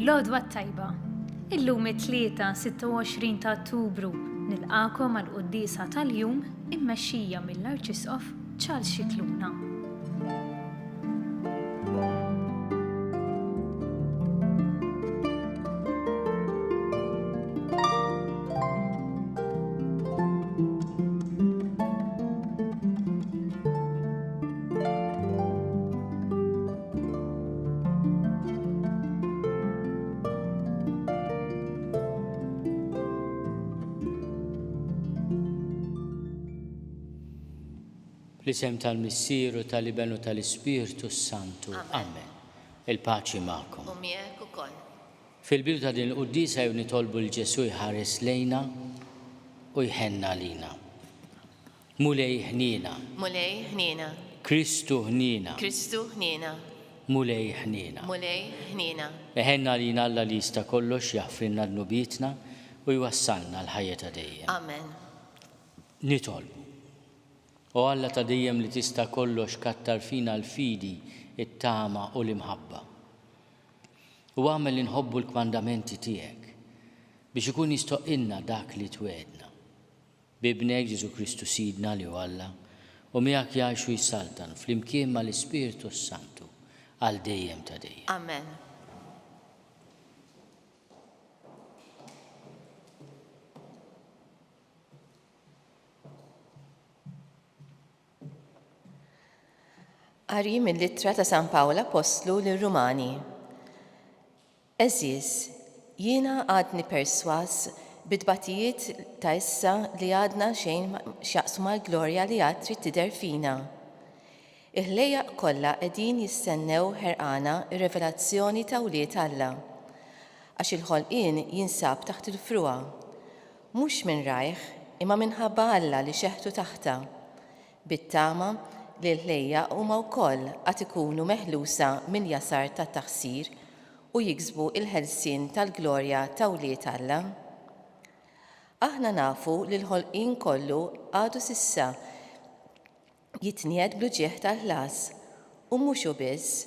L-għodwa t-tajba. Illum it-Tlieta 26 ta' Ottubru nilqakom għal quddiesa tal-jum immexxija mill-Arċisqof Charles Scicluna. Fl-isem tal-Missier u tal-Iben u tal-Ispirtu s-Santu. Amen. Il-paċi magħkom. U miegħek ukoll. Fil-bidu ta' din il-quddiesa jew nitolbu 'l Ġesù jħares lejna u jħenn għalina. Mulej ħniena. Mulej ħniena. Kristu ħniena. Kristu ħniena. Mulej ħniena. Mulej ħniena. Iħenn għalina Alla li jista' kollox jaħfrilna dnubietna u jwassalna għall-ħajja ta' dejjem. Amen. Nitolbu. O Alla ta' dejjem li tista' kollox kattar fina l-fidi, it-tama u l-imħabba. U agħmel li nħobbu l-kmandamenti tiegħek biex ikun jistoqqilna dak li twegħedna. B'Ibnek Ġesù Kristu Sidna li hu Alla, u miegħek jgħix u jsaltan flimkien mal-Ispirtu s-Santu għal dejjem ta' dejjem. Amen. Qari mill-Ittra ta' San Pawl Appostlu lir-Rumani. Għeżież, jiena għadni persważ bit-tbatijiet ta' issa li għadna xejn x'jaqsmu mal-glorja li għad trid tidher fina. Il-ħlejjaq kollha qegħdin jistennew ħerqana r-rivelazzjoni ta' wlied Alla. Għax il-ħolqien jinsab taħt il-frugħa, mhux minn rajh, imma minħabba Alla li xeħtu taħtha, bit-tama li l-ħlejjaq huma wkoll għad ikunu meħlusa mill-jasar tat-taħsir u jiksbu l-ħelsien tal-glorja ta' wlied Alla. Aħna nafu li l-ħolqien kollu għadu s'issa jitniegħed bl-uġigħ tal-ħlas, u mhux hu biss,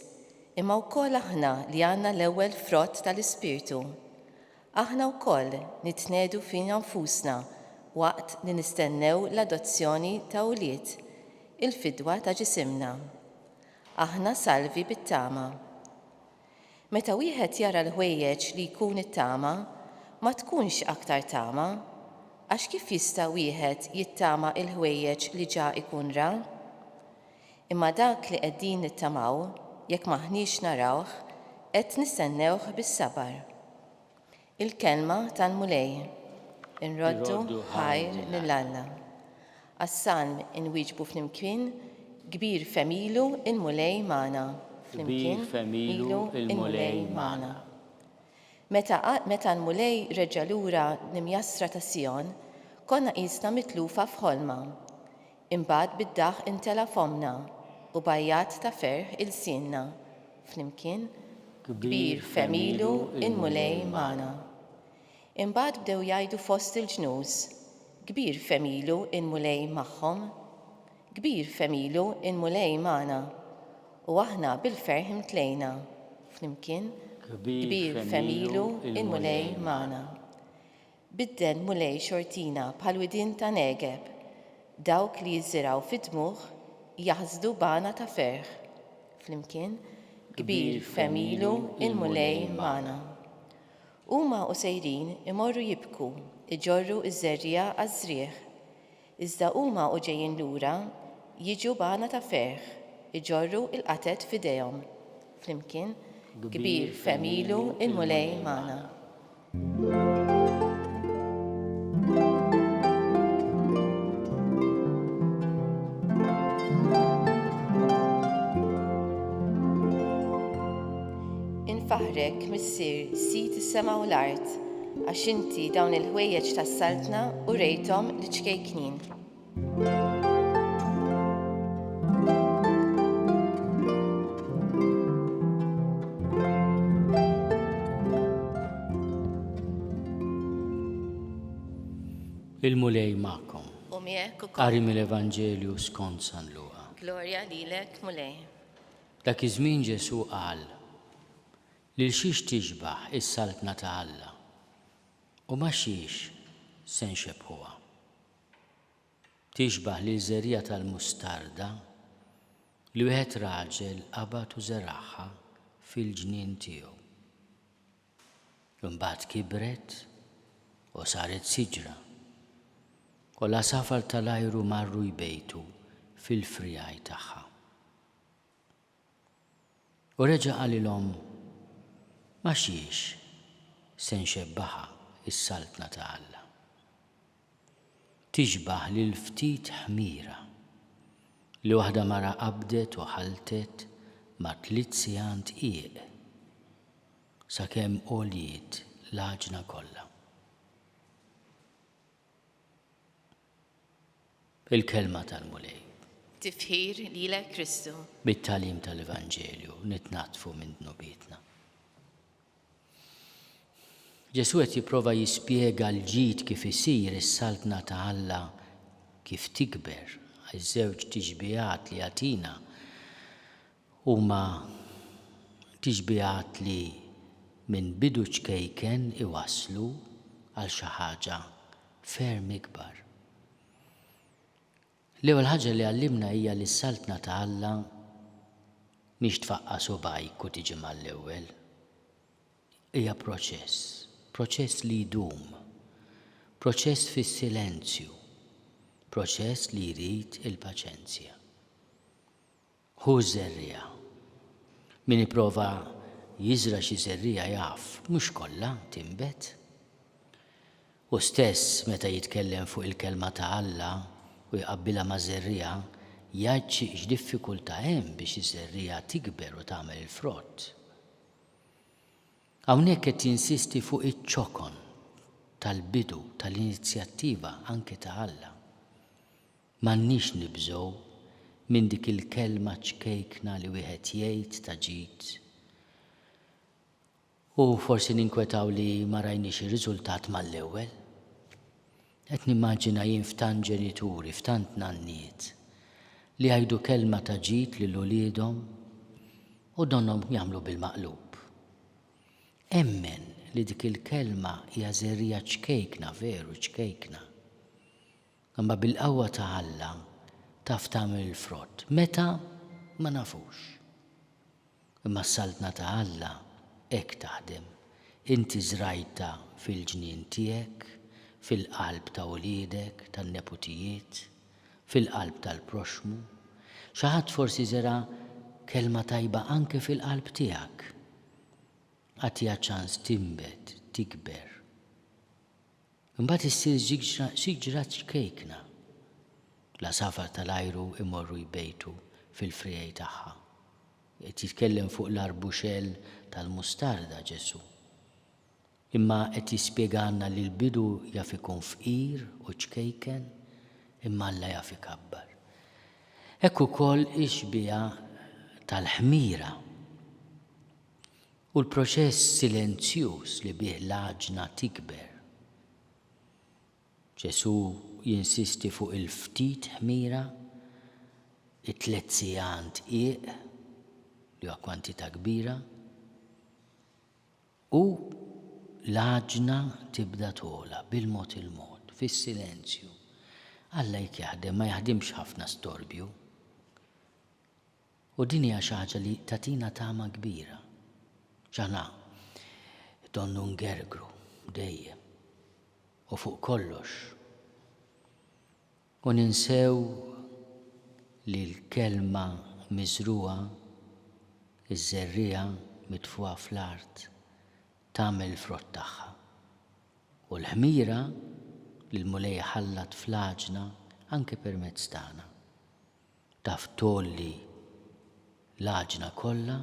imma wkoll aħna li għandna l-ewwel frott tal-Ispirtu. Aħna wkoll nitniegħdu fina nfusna waqt li nistennew l-adozzjoni ta' ulied, il-fidwa ta' ġisimna. Aħna salvi bit-tama. Meta wieħed jara l-ħwejjeġ li jkun ittama, ma tkunx aktar tama, għax kif jista' wieħed jittama l-ħwejjeġ li ġa jkun ra? Imma dak li qegħdin nittamaw, jekk m'aħniex narawh, qed nistennewh bis-sabar. Il-Kelma tal-Mulej. Inroddu ħajr lil Alla. Għas-Salm inwieġbu flimkien, Kbir f'għemilu il-Mulej magħna. Kbir f'għemilu il-Mulej magħna. Meta meta l-Mulej reġa' lura l-imjassra ta' Sijon, konna qisna mitlufa f'ħolma. Imbagħad bid-daħq imtela' fommna u b'għajjat ta' ferħ ilsienna, flimkien, Kbir f'għemilu l-Mulej magħna. Imbagħad bdew jgħidu fost il-ġnus, Kbir f'għemilu l-Mulej magħhom. Kbir f'għemilu l-Mulej magħna. U aħna bil-ferħ imtlejna, flimkien, Kbir f'għemilu l-Mulej magħna. Biddel, Mulej, xortina bħal widien ta' Negeb, dawk li jiżirgħu fid-dmugħ jaħsdu b'għana ta' ferħ. Flimkien, Kbir f'għemilu, il-Mulej magħna. Huma u sejrin imorru jibku, iġorru ż-żerriegħa għaż-żrigħ. Iżda huma u ġejjin lura, jiġu b'għana ta' ferħ, iġorru l-qatet f'idejhom. Flimkien, Kbir f'għemilu, il-Mulej magħna. Infaħħrek, Missier, Sid is-sema u l-art, għax inti dawn il-ħwejjeġ tas-saltna urejthom liċ-ċkejknin. Il-Mulej magħkom. U miegħek ukoll. Qari mill-Evanġelju skont San Luqa. Glorja lilek, Mulej. Dak iż-żmien Ġesù qal, Lil xiex tixbah is-saltna ta' Alla? U ma' xiex se nxebbħuha? Tixbah lil żerriegħa tal-mustarda li wieħed raġel qabad u żeragħha fil-ġnien tiegħu. Imbagħad kibret u saret siġra, u l-għasafar tal-ajru marru jbejtu fil-friegħi tagħha. U reġa' qalilhom, Ma xiex se nxebbaha s-Saltna ta' Alla? Tixbah lil ftit ħmira li waħda mara qabdet u ħalltet ma' tliet sigħan dqiq sakemm għoljiet l-għaġna kollha. Il-Kelma tal-Mulej. Tifħir lilek Kristu. Bit-tagħlim tal-Evanġelju nitnaddfu minn dnubietna. Ġesù qed jipprova jispjega l-ġid kif isir, is-Saltna ta' Alla kif tikber. Iż-żewġ tixbihat li jagħtina huma tixbihat li minn bidu ċkejken iwasslu għal xi ħaġa ferm ikbar. L-ewwel ħaġa li għallimna hija li s-Saltna ta' Alla mhix tfaqqa' subgħajk u tiġi mal-ewwel. Hija proċess, proċess li jdum, proċess fis-silenzju, proċess li jrid il-paċenzja. Hu ż-żerriegħa. Min ipprova jiżra' xi żerriegħa jaf, mhux kollha tinbet. Hu stess meta jitkellem fuq il-Kelma ta' Alla u jqabbilha ma' żerriegħa, jgħid xi x'diffikultà hemm biex iż-żerriegħa tikber u tagħmel il-frott. Hawnhekk qed jinsisti fuq iċ-ċokon tal-bidu tal-inizjattiva anke ta' Alla. M'għandniex nibżgħu minn dik il-kelma ċkejkna li wieħed jgħid ta' ġid u forsi ninkwetaw li ma rajniex ir-riżultat mal-ewwel. Qed nimmaġina jien f'tant ġenituri, f'tant nanniet li jgħidu kelma ta' ġid lil uliedhom u donnhom jagħmlu bil-maqlub. Emmen li dik il-kelma hija żerriegħa ċkejkna, veru ċkejkna. Imma bil-qawwa ta' Alla taf tagħmel il-frott. Meta? Ma nafux. Imma s-Saltna ta' Alla hekk taħdem. Inti żrajtha fil-ġnien tiegħek, fil-qalb ta' uliedek, tan-neputijiet, fil-qalb tal-proxxmu. Xi ħadd forsi żera' kelma tajba anke fil-qalb tiegħek. Agħtiha ċans tinbet, tikber. Imbagħad issir siġra ċkejkna. L-għasafar tal-ajru jmorru jbejtu fil-friegħi tagħha. Qed jitkellem fuq l-arbuxell tal-mustarda Ġesù. Imma qed jispjegalna li l-bidu jaf ikun fqir u ċkejken, imma Alla jaf ikabbar. Hekk ukoll ix-xbieha tal-ħmira. U l-proċess silenzjuż li bih l-għaġna tikber. Ġesù jinsisti fuq il-ftit ħmira, it-tlett sigħan dqiq, li huwa kwantità kbira, u l-għaġna tibda togħla bil-mod il-mod, fis-silenzju. Alla jekk jaħdem ma jaħdimx ħafna storbju. U din hija xi ħaġa li tagħtina tama kbira. X'aħna donnu ngergru dejjem u fuq kollox. U ninsew li l-kelma miżrugħa, iż-żerriegħa mitfugħa fl-art, tagħmel il-frott tagħha. U l-ħmira li l-Mulej iħallat fl-għaġna anke permezz tagħna. Taf tgħolli l-għaġna kollha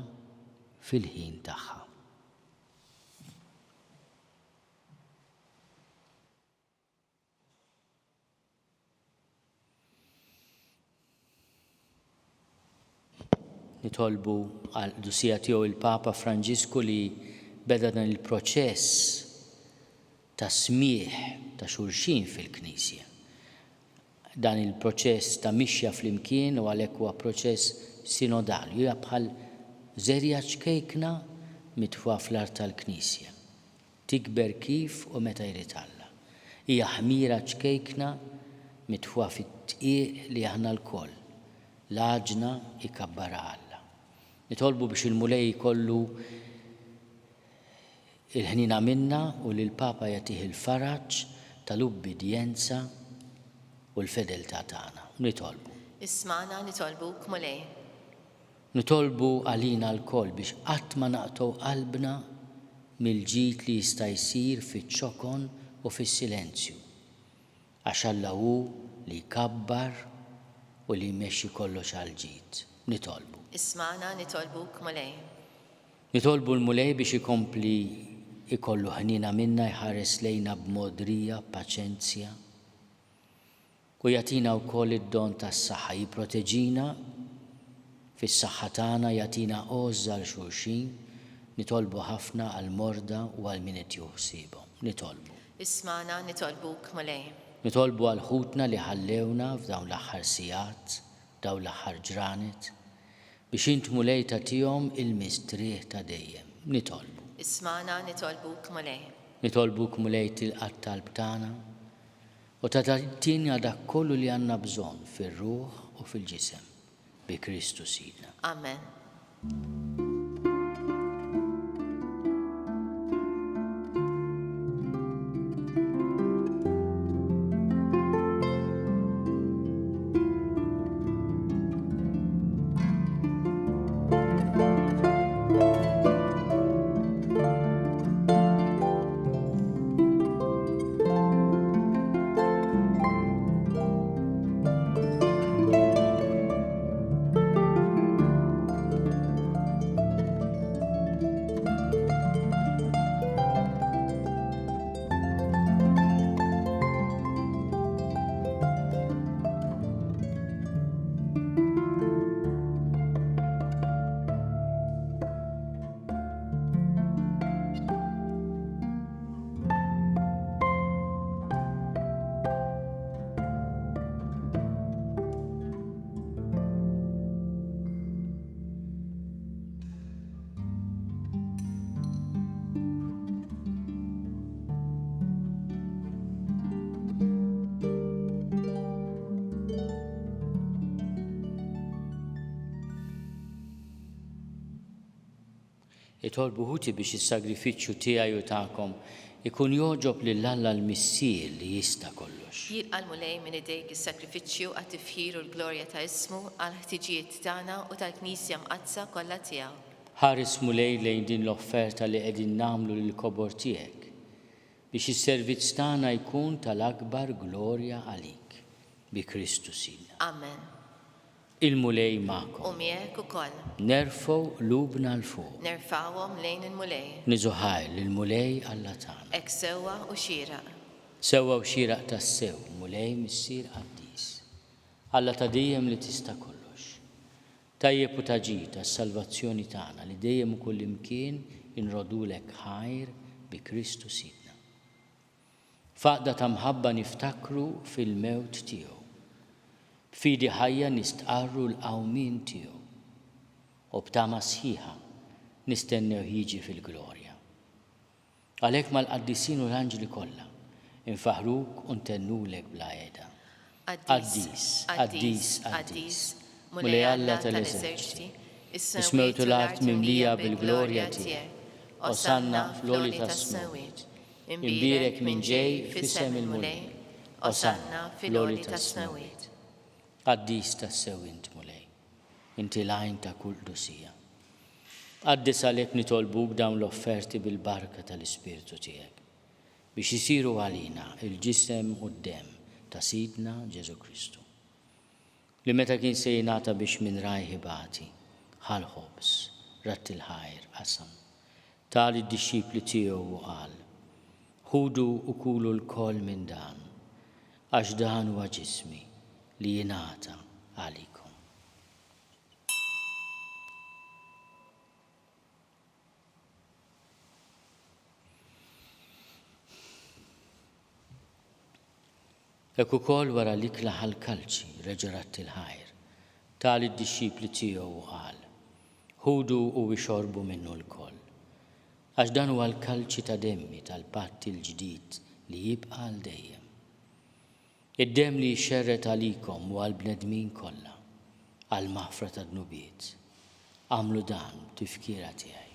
fil-ħin tagħha. Nitolbu għall-Qdusija Tiegħu il-Papa Franġisku li beda dan il-proċess ta' smigħ ta' xulxin fil-Knisja. Dan il-proċess ta' mixja flimkien u għalhekk huwa proċess sinodali, hija bħal żerriegħa ċkejkna mitfugħa fl-art tal-Knisja. Tikber kif u meta jrid Alla. Hija ħmira ċkejkna mitfugħa fid-dqiq li aħna lkoll, l-għaġna jkabbarha Alla. Nitolbu biex il-Mulej ikollu il-ħniena minna u lill-Papa jagħtih il-faraġ tal-ubbidjenza u l-fedeltà tagħna. Nitolbu. Ismagħna nitolbuk, Mulej. Nitolbu għalina lkoll biex qatt ma naqtgħu qalbna mill-ġid li jista' jsir fiċ-ċokon u fis-silenzju, għax Alla hu li jkabbar u li jmexxi kollox għall-ġid. Nitolbu. Ismagħna nitolbuk, Mulej. Nitolbu l-Mulej biex ikompli jkollu ħniena minna jħares lejna b'mogħdrija, b'paċenzja. U jagħtina wkoll id-don tas-saħħa, jipproteġina fis-saħħa tagħna, jagħtina għożża għal xulxin, nitolbu ħafna għall-morda u għal min qed jieħu ħsiebhom. Nitolbu. Ismagħna, nitolbuk, Mulej. Nitolbu għal ħutna li ħallewna f'dawn l-aħħar sigħat, dawn l-aħħar ġranet, biex int Mulej tagħtihom il-mistrieħ ta' dejjem. Nitolbu. Ismagħna, nitolbuk, Mulej. Nitolbuk Mulej tilqa' t-talb tagħna U tagħtina dak kollu li għandna bżonn fir-ruħ u fil-ġisem, bi Kristu Sidna. Amen. Itolbu ħuti biex is-sagrifiċċju tiegħi u tagħkom ikun jogħġob lil Alla l-Missier li jista' kollox. Jilqa' l-Mulej minn idejk is-sagrifiċċju għat-tifħir u l-glorja ta' ismu għall-ħtiġijiet tagħna u tal-Knisja Mqaddsa kollha tiegħu. Ħares Mulej lejn din l-offerta li qegħdin nagħmlu lill-kobor tiegħek, biex is-servizz tagħna jkun tal-akbar glorja għalik, bi Kristu Sidna. Amen. Il-Mulej magħkom. U miegħek ukoll. Nerfgħu qlubna 'l fuq. Nerfgħuhom lejn il-Mulej. Niżu ħajr lill-Mulej Alla tagħna. Hekk sewwa u xieraq. Sewwa u xieraq tassew, Mulej Missier qaddis, Alla ta' dejjem li tista' kollox. Tajjeb u ta' ġid għas-salvazzjoni tagħna li dejjem u kullimkien inrodulek ħajr bi Kristu Sidna. F'għaqda ta' mħabba niftakru fil-mewt tiegħu. B'fidi ħajja nistqarru l-qawmien tiegħu. U b'tama sħiħa nistennewh jiġi fil-glorja. Għalhekk mal-qaddisin u l-anġli kollha, infaħħruk u ntennulek bla heda. Qaddis, qaddis, qaddis, Mulej Alla tal-eżerċti, Is-smewwiet u l-art mimlija bil-glorja tiegħek. Osanna fl-għoli tas-smewwiet. Imbierek min ġej f'isem il-Mulej. Osanna fl-għoli tas-smewwiet. Qaddis tassew int, Mulej. Inti l-għajn ta' kull qdusija. Qaddis għalhekk nitolbuk dawn l-offerti bil-barka tal-Ispirtu tiegħek, biex isiru għalina l-ġisem u d-demm ta' Sidna Ġesù Kristu. Li meta kien se jingħata biex minn rajh ibati, ħa l-ħobż, radd il-ħajr, qasam, ta lid-dixxipli tiegħu u qal, Ħudu u kulu lkoll minn dan, għax dan huwa ġismi li jingħata għalikom. Hekk ukoll wara l-ikla ħa l-kalċi, reġa' radd il-ħajr, ta lid-dixxipli tiegħu u qal, Ħudu u ixorbu minnu lkoll. Għax dan huwa l-kalċi ta' demmi tal-patt il-ġdid li jibqa' għal dejjem. Id-demm li jixxerred għalikom u għall-bnedmin kollha, għall-maħfra tad-dnubiet. Agħmlu dan b'tifkira tiegħi.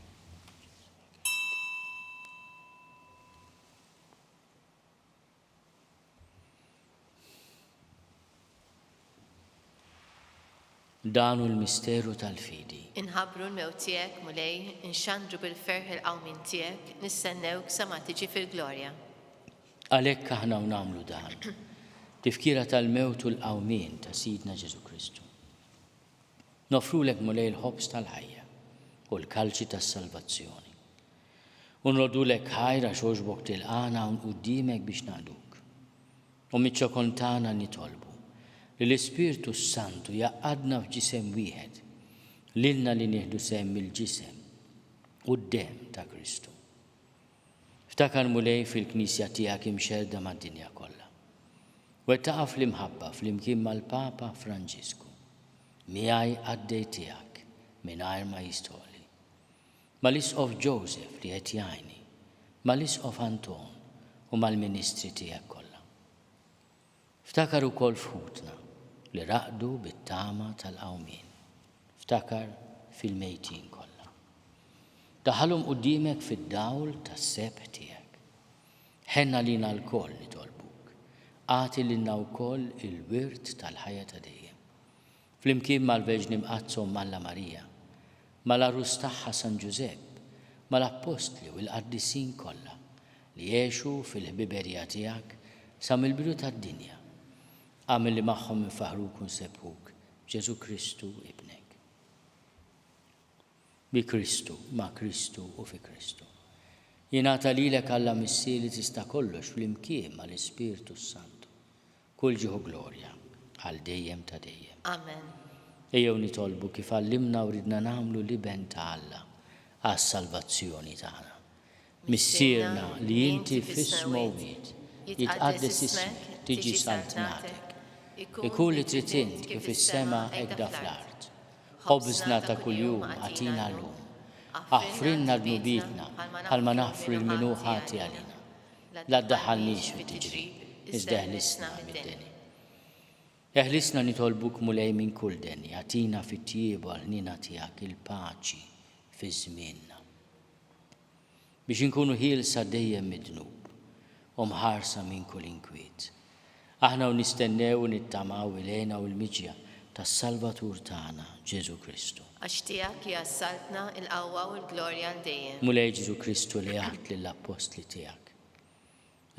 Dan hu l-misteru tal-fidi. Inħabbru l-mewt tiegħek, Mulej, inxandru bil-ferħ il-qawmien tiegħek, nistennewk sa ma tiġi fil-glorja. Għalhekk aħna u nagħmlu dan, tifkira tal-mewt u l-qawmien ta' Sidna Ġesù Kristu. Noffrulek, Mulej, il-ħobż tal-ħajja u l-kalċi tas-salvazzjoni. U nroddulek ħajr għax għoġbok tilqagħna hawn quddiemek biex naqduk. U miċ-ċokon tagħna nitolbu li l-Ispirtu s-Santu jgħaqqadna f'ġisem wieħed, lilna li nieħdu sehem mill-ġisem u d-demm ta' Kristu. Ftakar, Mulej, fil-Knisja tiegħek imxerrda mad-dinja kollha. Wettaqha fl-imħabba flimkien mal-Papa Franġisku, miegħi qaddej tiegħek mingħajr ma jistħoqli. Mal-Isqof Joseph li qed jgħinni, mal-Isqof Anton u mal-ministri tiegħek kollha. Ftakar ukoll f'ħutna li raqdu bit-tama tal-qawmien. Ftakar fil-mejtin kollha. Daħħalhom quddiemek fid-dawl tas-sebħ tiegħek. Ħenn għalina lkoll nitolbuk. Agħti lilna wkoll il-wirt tal-ħajja ta' dejjem. Flimkien mal-Verġni Mqaddsa Omm Alla Marija, mal-Għarus tagħha San Ġużepp, mal-Appostli u l-qaddisin kollha li għexu fil-ħbiberija tiegħek sa mill-bidu tad-dinja, agħmel li magħhom infaħħruk u nsebbħuk b'Ġesù Kristu Ibnek. Bi Kristu, ma' Kristu u fi Kristu. Jingħata lilek Alla Missier li tista' kollox flimkien mal-Ispirtu s-Santu. Kull ġieħ u glorja, għal dejjem ta' dejjem. Amen. Ejjew nitolbu kif għallimna u ridna nagħmlu l-Iben ta' Alla għas-salvazzjoni tagħna. Missierna li inti fis-smewwiet, jitqaddes ismek, tiġi saltnatek. Ikun li trid int kif fis-sema hekk fl-art. Ħobżna ta' kuljum agħtina llum. Aħfrilna dnubietna bħalma naħfru lil min hu ħati għalina. La ddaħħalniex fit-tiġrib, iżda eħlisna mid-deni. Eħlisna nitolbuk Mulej minn kull deni, agħtina fit-tjieba u l-ħniena tiegħek il-paċi fi żmienna. Biex inkunu ħielsa dejjem mid-dnub u mħarsa minn kull inkwiet. Aħna u nistennew u nittamaw il-hena u l-miġja tas-Salvatur tagħna, Ġesù Kristu. Għax tiegħek hija s-saltna, il-qawwa u l-glorja għal dejjem. Mulej Ġesù Kristu li għedt lill-appostli tiegħek,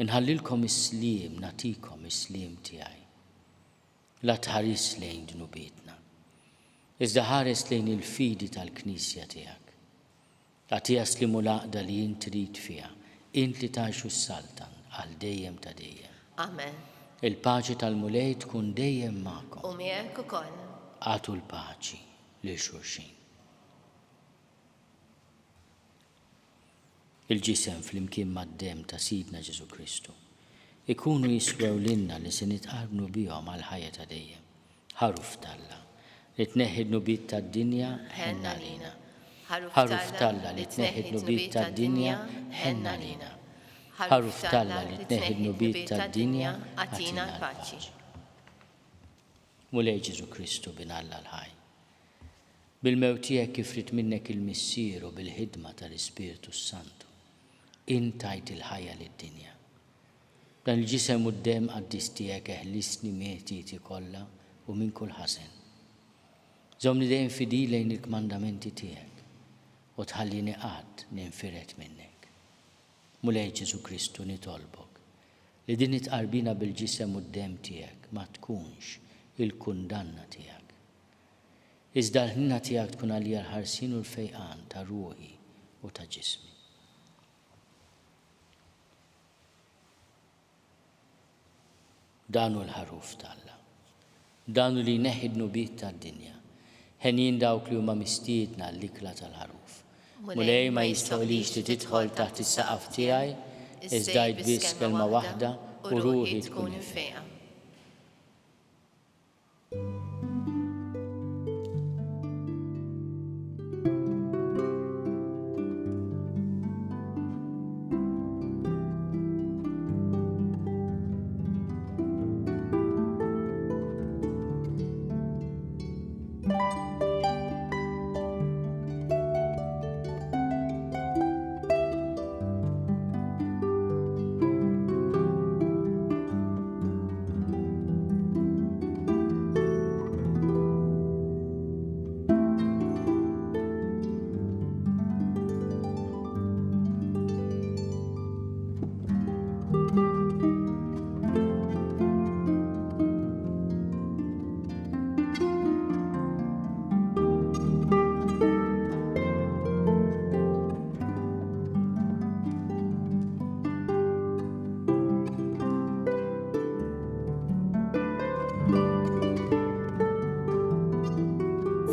Inħallilkom is-sliem, nagħtikom is-sliem tiegħi. La tħarisx lejn dnubietna, iżda ħares lejn il-fidi tal-Knisja tiegħek. Agħtiha s-sliem u l-għaqda li int trid fiha, int li tgħix u ssaltan għal dejjem ta' dejjem. Amen. Il-paċi tal-Mulej tkun dejjem magħkom. U miegħek ukoll. Agħtu l-paċi lil xulxin. Il-ġisem flimkien mad-demm ta' Sidna Ġesù Kristu ikunu jiswew lilna li se nitqarbnu bihom għall-ħajja ta' dejjem. Ħaruf t'Alla, li tneħħi d-dnubiet tad-dinja, ħenn għalina. Ħaruf t'Alla, li tneħħi d-dnubiet tad-dinja, ħenn għalina. Ħaruf t'Alla, li tneħħi d-dnubiet tad-dinja, agħtina l-paċi. Mulej Ġesù Kristu, Bin Alla l-ħaj. Bil-mewt tiegħek kif ried minnek il-Missier u bil-ħidma tal-Ispirtu s-Santu, int tajt il-ħajja lid-dinja. B'dan il-Ġisem u d-Demm qaddis tiegħek eħlisni mill-ħtieti kollha u minn kull ħażen. Żommni dejjem fidil lejn il-kmandamenti tiegħek u tħallini qatt ninfired minnek. Mulej Ġesù Kristu nitolbok li din it-tqarbina bil-Ġisem u d-Demm tiegħek ma tkunx il-kundanna tiegħek. Iżda l-ħniena tiegħek tkun għalija l-ħarsien u l-fejqan ta' ruħi u ta' ġismi. Dan hu l-Ħaruf t'Alla. Dan hu li jneħħi d-dnubiet tad-dinja. Henjin dawk li huma mistiedna għall-ikla tal-Ħaruf. Mulej, ma jistħoqlix li tidħol taħt is-saqaf tiegħi, iżda għid biss kelma waħda u ruħi tkun imfejqa.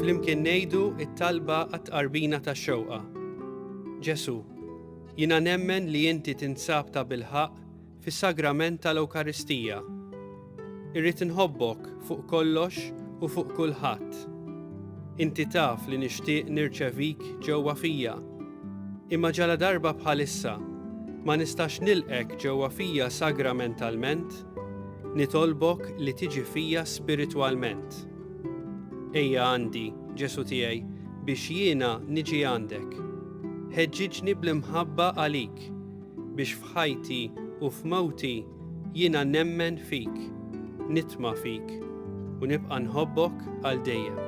Flimkien ngħidu it-talba għat-tqarbina tax-xewqa. Ġesu, jiena nemmen li inti tinsab ta' bilħaqq fis-sagrament tal-Ewkaristija. Irrid inħobbok fuq kollox u fuq kulħadd. Inti taf li nixtieq nirċevik ġewwa fija. Imma ġaladarba bħalissa ma nistax nilqgħek ġewwa fija sagramentalment, nitolbok li tiġi fija spiritwalment. Ejja għandi, Ġesù tiegħi, biex jiena niġi għandek. Ħeġġiġni bl-imħabba għalik, biex f'ħajti u f'mewti jiena nemmen fik, nitma' fik, u nibqa' nħobbok għal dejjem.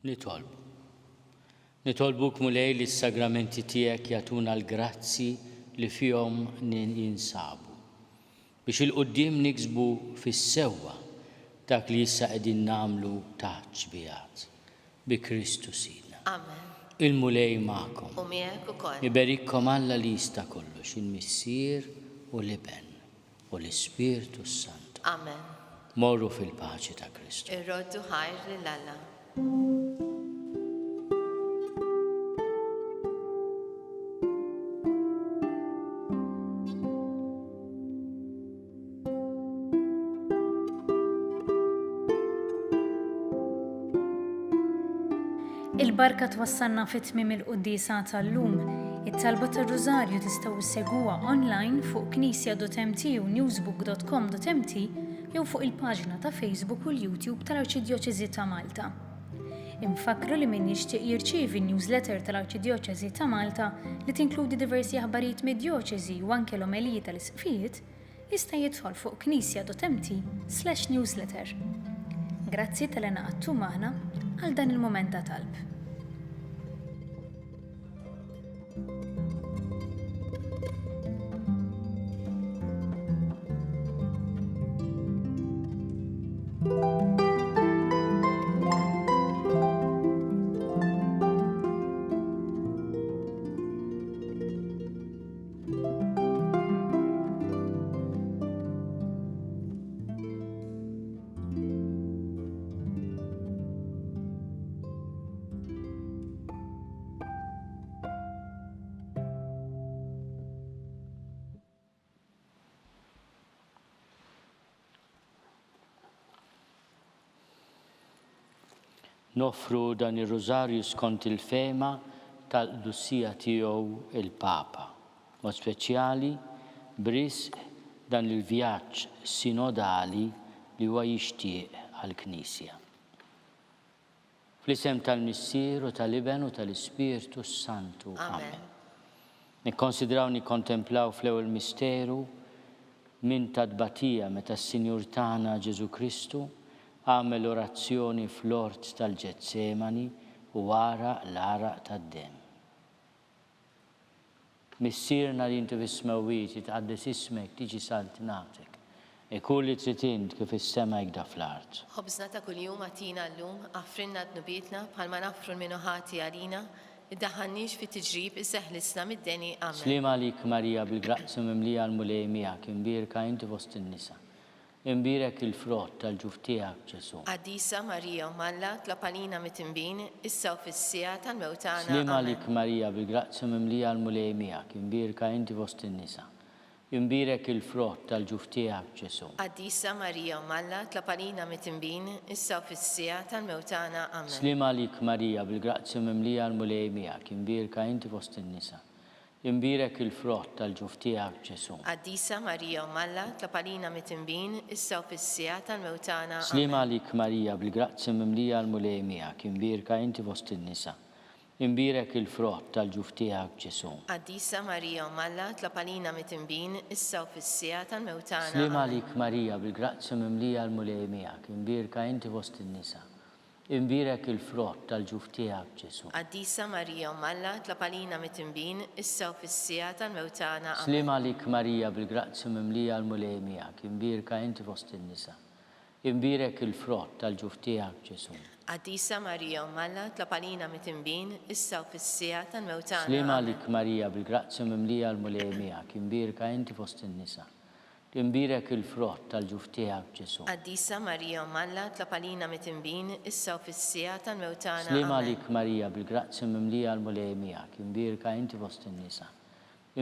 Nitolbu. Nitolbuk Mulej li s-sagramenti tiegħek jagħtuna l-grazzi li fihom jinsabu, biex 'il quddiem niksbu fis-sewwa dak li issa qegħdin nagħmlu taħt xbiehat. Bi Kristu Sidna. Amen. Il-Mulej magħkom. U miegħek ukoll. Iberikkom Alla li jista' kollox, il-Missier u l-Iben u l-Ispirtu s-Santu. Amen. Morru fil-paċi ta' Kristu. Irroddu ħajr lil Alla. Il-barka twassalna fi tmiem il-quddiesa tal-lum. It-talba tar-Rużarju tistgħu ssegwuha online fuq knisja.mt u newsbook.com.mt jew fuq il-paġna ta' Facebook u l-YouTube tal-Arċidjoċesi ta' Malta. Infakkru li min jixtieq jirċievi n-newsletter tal-Arċidjoċesi ta' Malta li tinkludi diversi aħbarijiet mid-djoċesi u anke l-omeliji tal-isqfijiet, jista' jidħol fuq knisja.mt/newsletter. Grazzi talli ngħaqadtu magħna għal dan il-mument ta' talb. Noffru dan ir-Rużarju skont il-fehma tal-Qdusija Tiegħu il-Papa, mod speċjali b'risq dan il-vjaġġ sinodali li huwa jixtieq għall-Knisja. Fl-isem tal-Missier u tal-Iben u tal-Ispirtu s-Santu. Amen. Nikkonsidraw nikkontemplaw fl-ewwel misteru minn ta' tbatija meta s-Sinjur tagħna Ġesù Kristu għamel orazzjoni fl-ort tal-Ġetsemani u għaraq l-għaraq tad-demm. Missierna li inti fis-smewwiet, jitqaddes ismek, tiġi saltnatek. Ikun li trid int kif fis-sema hekk da fl-art. Ħobżna ta' kuljum agħtina llum, aħfrilna dnubietna bħalma naħfru 'l min hu ħati għalina, iddaħħalniex fit-tiġrib iżda eħlisna mid-deni. Amen. Sliem għalik Marija bil-grazzja mimlija l-Mulej miegħek, imbierka inti fost in-nisa. Imbierek il-frott tal-ġuf tiegħek, Ġesù. Qaddisa Marija Omm Alla, tlob għalina mitinbin, issa u fis-siegħa tal-mewt tagħna. Sliem għalik Marija, bil-grazzja mimlija l-Mulej miegħek, imbierka inti fost in-nisa. Imbierek il-frott tal-ġuf tiegħek, Ġesù. Qaddisa Marija Omm Alla, tlob għalina mitinbin, issa u fis-siegħa tal-mewt tagħna. Amen. Sliem għalik Marija, bil-grazzja mimlija l-Mulej miegħek, imbierka inti fost in-nisa. Imbierek il-frott tal-ġuf tiegħek, Ġesù. Qaddisa Marija Omm Alla, tlob għalina mitinbin, issa u fis-siegħa tal-mewt tagħna. Amen. Sliem għalik Marija, bil-grazzja mimlija l-Mulej miegħek, imbierka inti fost in-nisa. Imbierek il-frott tal-ġuf tiegħek, Ġesù. Qaddisa Marija Omm Alla, tlob għalina mitinbin, issa u fis-siegħa tal-mewt tagħna. Sliem Amen. għalik Marija, bil-grazzja mimlija l-Mulej miegħek, imbierka inti fost in-nisa. Imbierek il-frott tal-ġuf tiegħek, Ġesù. Qaddisa Marija Omm Alla, tlob għalina mitinbin, issa u fis-siegħa tal-mewt tagħna. Amen. Sliem għalik Marija, bil-grazzja mimlija l-Mulej miegħek, imbierka inti fost in-nisa. Imbierek il-frott tal-ġuf tiegħek, Ġesù. Qaddisa Marija Omm Alla, tlob għalina mitinbin, issa u fis-siegħa tal-mewt tagħna. Sliem Amen. għalik Marija, bil-grazzja mimlija l-Mulej miegħek, imbierka inti fost in-nisa. Imbierek il-frott tal-ġuf tiegħek, Ġesù. Qaddisa Marija Omm Alla, tlob għalina mitinbin, issa u fis-siegħa tal-mewt tagħna. Sliem Amen. għalik Marija, bil-grazzja mimlija l-Mulej miegħek, imbierka inti fost in-nisa.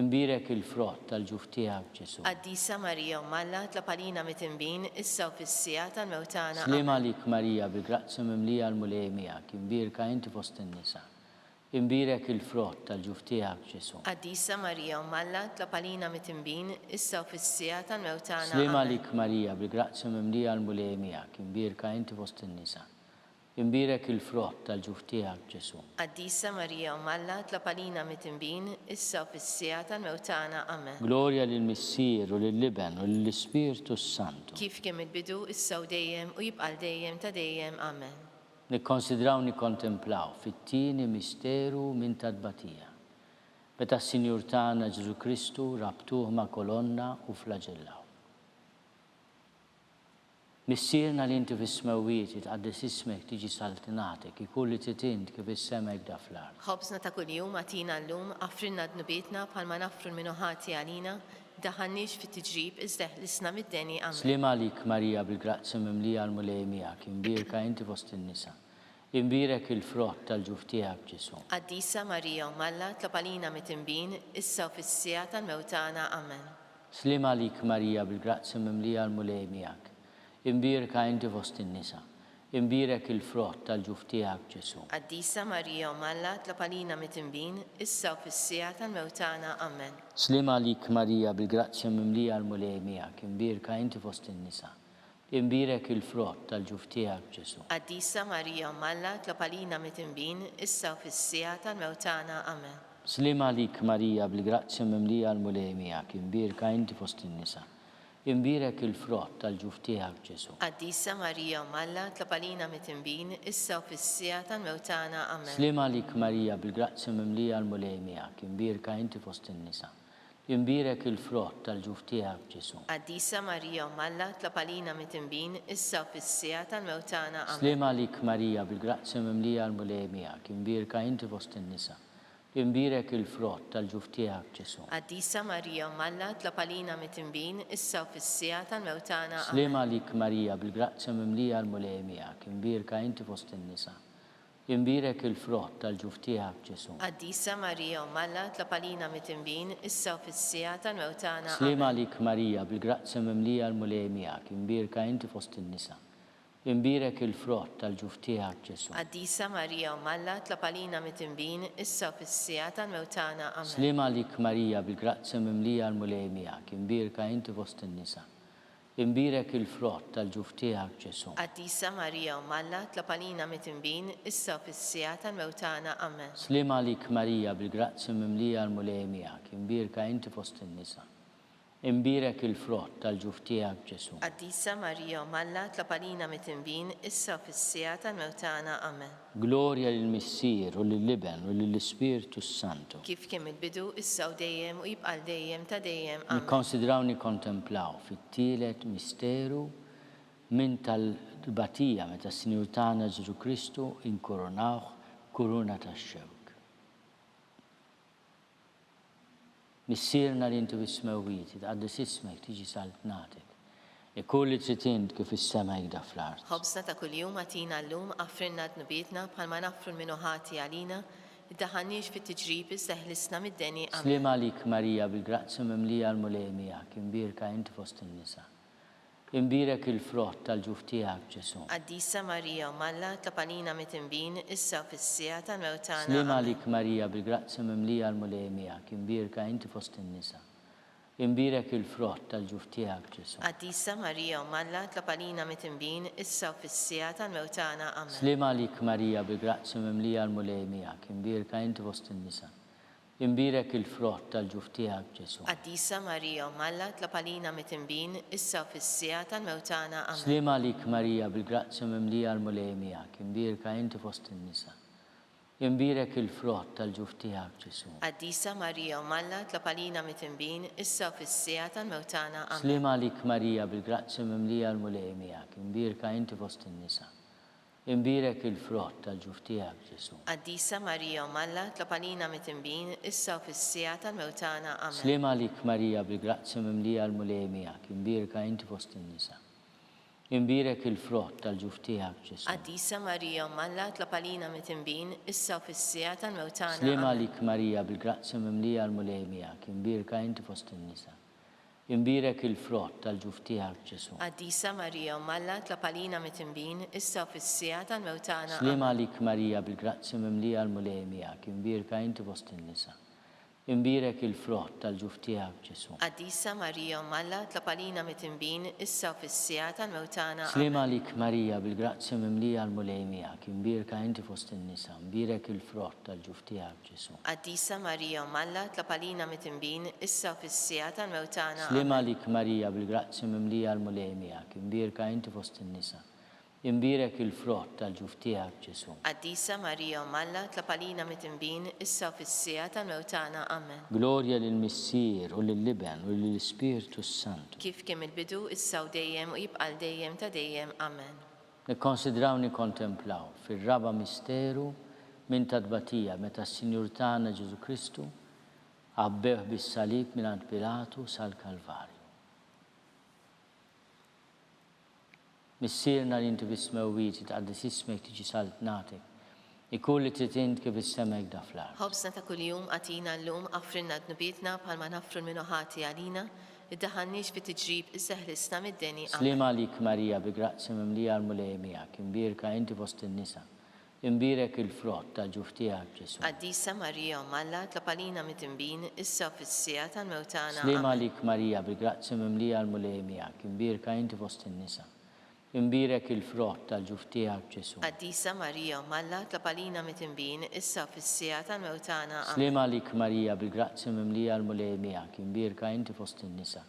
Imbierek il-frott tal-ġuf tiegħek, Ġesù. Qaddisa Marija Omm Alla, tlob għalina mitinbin, issa u fis-siegħa tal-mewt tagħna. Sliem Amen. għalik Marija, bil-grazzja mimlija l-Mulej miegħek, imbierka inti fost in-nisa. Imbierek il-frott tal-ġuf tiegħek, Ġesù. Qaddisa Marija Omm Alla, tlob għalina mitinbin, issa u fis-siegħa tal-mewt tagħna. Sliem Amen. għalik Marija, bil-grazzja mimlija l-Mulej miegħek, imbierka inti fost in-nisa. Imbierek il-frott tal-ġuf tiegħek, Ġesù. Qaddisa Marija Omm Alla, tlob għalina mitinbin, issa u fis-siegħa tal-mewt tagħna. Amen. Glorja lill-Missier u lill-Iben u lill-Ispirtu s-Santu. Kif kien mill-bidu, issa u dejjem, u jibqa' għal dejjem ta' dejjem. Amen. Nikkonsidraw nikkontemplaw fit-tieni misteru minn ta' tbatija, meta s-Sinjur tagħna Ġesù Kristu rabtuh ma' kolonna u flaġellaw. Missierna li inti fis-smewwiet, jitqaddes ismek, tiġi saltnatek, ikun li trid int kif fis-sema hekk da fl-art. Ħobżna ta' kuljum agħtina llum, aghfrilna dnubietna bħalma naghfru 'l min hu ħati għalina, Ddaħħalniex fit-tiġrib, iżda eħlisna mid-deni. Amen. Sliem għalik Marija bil-grazzja mimlija l-Mulej miegħek, imbierka inti fost in-nisa. Imbierek il-frott tal-ġuf tiegħek Ġesù. Qaddisa Marija Omm Alla, tlob għalina mitinbin, issa u fis-siegħa tal-mewt tagħna. Amen. Sliem għalik Marija bil-grazzja mimlija l-Mulej miegħek. Imbierka inti fost in-nisa. Imbierek il-frott tal-ġuf tiegħek, Ġesù. Qaddisa Marija Omm Alla, tlob għalina mitinbin, issa u fis-siegħa tal-mewt tagħna. Amen. Sliem għalik Marija bil-grazzja mimlija l-Mulej miegħek, imbierka inti fost in-nisa. Imbierek il-frott tal-ġuf tiegħek, Ġesù. Qaddisa Marija Omm Alla, tlob għalina mitinbin, issa u fis-siegħa tal-mewt tagħna. Amen. Sliem għalik Marija bil-grazzja mimlija l-Mulej miegħek, imbierka inti fost in-nisa. Imbierek il-frott tal-ġuf tiegħek, Ġesù. Qaddisa Marija Omm Alla, tlob għalina mitinbin, issa u fis-siegħa tal-mewt tagħna. Amen. Sliem għalik Marija bil-grazzja mimlija l-Mulej miegħek, imbierka inti fost in-nisa. Imbierek il-frott tal-ġuf tiegħek, Ġesù. Qaddisa Marija Omm Alla, tlob għalina mitinbin, issa u fis-siegħa tal-mewt tagħna. Amen. Sliem għalik Marija bil-grazzja mimlija l-Mulej miegħek, imbierka inti fost in-nisa. Imbierek il-frott tal-ġuf tiegħek, Ġesù. Qaddisa Marija Omm Alla, tlob għalina mitinbin, issa u fis-siegħa tal-mewt tagħna. Amen. Sliem għalik Marija, bil-grazzja mimlija l-Mulej miegħek, imbierka inti fost in-nisa. Imbierek il-frott tal-ġuf tiegħek, Ġesù. Qaddisa Marija Omm Alla, tlob għalina mitinbin, issa u fis-siegħa tal-mewt tagħna. Amen. Sliem għalik Marija, bil-grazzja mimlija l-Mulej miegħek, imbierka inti fost in-nisa. Imbierek il-frott tal-ġuf tiegħek, Ġesù. Qaddisa Marija Omm Alla, tlob għalina mitinbin, issa u fis-siegħa tal-mewt tagħna. Amen. Sliem għalik Marija, bil-grazzja mimlija l-Mulej miegħek, imbierka inti fost in-nisa. Imbierek il-frott tal-ġuf tiegħek, Ġesù. Qaddisa Marija Omm Alla, tlob għalina mitinbin, issa u fis-siegħa tal-mewt tagħna. Amen. Sliem għalik Marija, bil-grazzja mimlija l-Mulej miegħek, imbierka inti fost in-nisa. Imbierek il-frott tal-ġuf tiegħek, Ġesù. Qaddisa Marija Omm Alla, tlob għalina mitinbin, issa u fis-siegħa tal-mewt tagħna. Amen. Glorja lill-Missier u lill-Iben u lill-Ispirtu s-Santu. Kif kien mill-bidu, issa u dejjem, u jibqa' għal dejjem ta' dejjem. Amen. Nikkonsidraw nikkontemplaw fit-tielet misteru minn tal-tbatija meta s-Sinjur tagħna Ġesù Kristu inkurunawh b'kuruna tax-xewk. Missierna li inti fis-smewwiet, jitqaddes ismek, tiġi saltnatek. Ikun li trid int kif fis-sema hekk da fl-art. Ħobżna ta' kuljum agħtina llum, aghfrilna dnubietna bħalma naghfru 'l min hu ħati għalina, iddaħħalniex fit-tiġrib iżda eħlisna mid-deni. Amen. Sliem għalik Marija bil-grazzja mimlija l-Mulej miegħek, imbierka inti fost in-nisa. Imbierek il-frott tal-ġuf tiegħek, Ġesù. Qaddisa Marija Omm Alla, tlob għalina mitinbin, issa u fis-siegħa tal-mewt tagħna. Sliem Amen. għalik Marija bil-grazzja mimlija l-Mulej miegħek, imbierka inti fost in-nisa. Imbierek il-frott tal-ġuf tiegħek, Ġesù. Qaddisa Marija Omm Alla, tlob għalina mitinbin, issa u fis-siegħa tal-mewt tagħna. Amen. Sliem għalik Marija bil-grazzja mimlija l-Mulej miegħek, imbierka inti fost in-nisa. Imbierek il-frott tal-ġuf tiegħek, Ġesù. Qaddisa Marija Omm Alla, tlob għalina mitinbin, issa u fis-siegħa tal-mewt tagħna. Amen. Sliem għalik Marija bil-grazzja mimlija l-Mulej miegħek, imbierka inti fost in-nisa. Imbierek il-frott tal-ġuf tiegħek, Ġesù. Qaddisa Marija Omm Alla, tlob għalina mitinbin, issa u fis-siegħa tal-mewt tagħna. Amen. Sliem għalik Marija bil-grazzja mimlija l-Mulej miegħek, imbierka inti fost in-nisa. Imbierek il-frott tal-ġuf tiegħek, Ġesù. Qaddisa Marija Omm Alla, tlob għalina mitinbin, issa u fis-siegħa tal-mewt tagħna. Amen. Sliem għalik Marija bil-grazzja mimlija l-Mulej miegħek, imbierka inti fost in-nisa. Imbierek il-frott tal-ġuf tiegħek, Ġesù. Qaddisa Marija Omm Alla, tlob għalina mitinbin, issa u fis-siegħa tal-mewt tagħna. Sliem Amen. għalik Marija bil-grazzja mimlija l-Mulej miegħek, imbierka inti fost in-nisa. Imbierek il-frott tal-ġuf tiegħek, Ġesù. Qaddisa Marija Omm Alla, tlob għalina mitinbin, issa u fis-siegħa tal-mewt tagħna. Sliem Amen. għalik Marija bil-grazzja mimlija l-Mulej miegħek, imbierka inti fost in-nisa. Imbierek il-frott tal-ġuf tiegħek, Ġesù. Qaddisa Marija Omm Alla, tlob għalina mitinbin, issa u fis-siegħa tal-mewt tagħna. Sliem Amen. għalik Marija bil-grazzja mimlija l-Mulej miegħek, imbierka inti fost in-nisa, imbierek il-frott tal-ġuf tiegħek, Ġesù. Qaddisa Marija Omm Alla, tlob għalina mitinbin, issa u fis-siegħa tal-mewt tagħna. Sliem Amen. għalik Marija bil-grazzja mimlija l-Mulej miegħek, imbierka inti fost in-nisa. Imbierek il-frott tal-ġuf tiegħek, Ġesù. Qaddisa Marija Omm Alla, tlob għalina mitinbin, issa u fis-siegħa tal-mewt tagħna. Amen. Glorja lill-Missier u lill-Iben u lill-Ispirtu s-Santu. Kif kien mill-bidu, issa u dejjem, u jibqa' għal dejjem ta' dejjem. Amen. Nikkonsidraw nikkontemplaw fir-raba' misteru minn ta' tbatija meta s-Sinjur tagħna Ġesù Kristu għabbewh bis-salib mingħand Pilatu sal-Kalvarju. Missierna li inti fis-smewwiet, jitqaddes ismek, tiġi saltnatek. Ikun li trid int kif fis-sema hekk da fl-art. Ħobżna ta' kuljum agħtina llum, aghfrilna dnubietna bħalma naghfru 'l min hu ħati għalina, Iddaħħalniex fi tiġrib iżda ħlisna mid-deni. Amen. Sliem għalik Marija bi grazzja mimlija l-Mulej miegħek, imbierka inti fost in-nisa, imbierek il-frott tal-ġuf tiegħek Ġesù. Qaddisa Marija Omm Alla, tlob għalina midinbin, issa u fis-siegħa tal-mewt tagħna. Sliem Amen. għalik Marija bi grazzja mimlija l-Mulej miegħek, imbierka inti fost in-nisa, Imbierek il-frott tal-ġuf tiegħek, Ġesù. Qaddisa Marija Omm Alla, tlob għalina mitinbin, issa u fis-siegħa tal-mewt tagħna. Amen. Sliem għalik Marija, bil-grazzja mimlija l-Mulej miegħek, imbierka inti fost in-nisa.